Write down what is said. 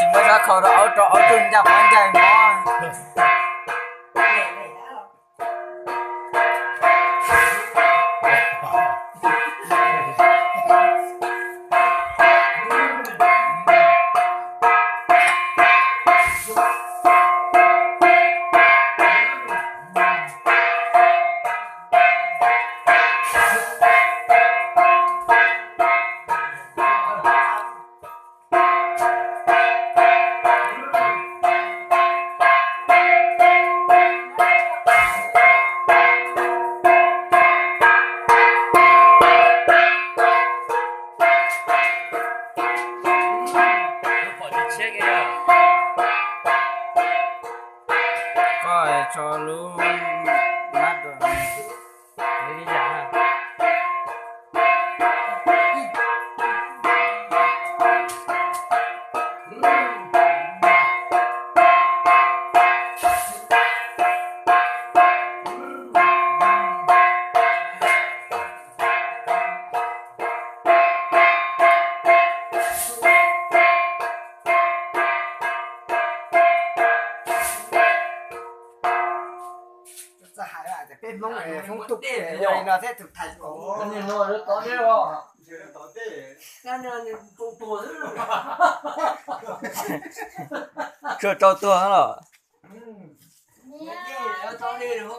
Tsis muaj sab khau rau aub rau aub tuaj ncaj qab ncaj mov. Koj tso lub mab rau. Txawj hais tias peb Hmoob Hmoob Tuj ua li no thiab tus thais kaum. Tsuag rau tuag los.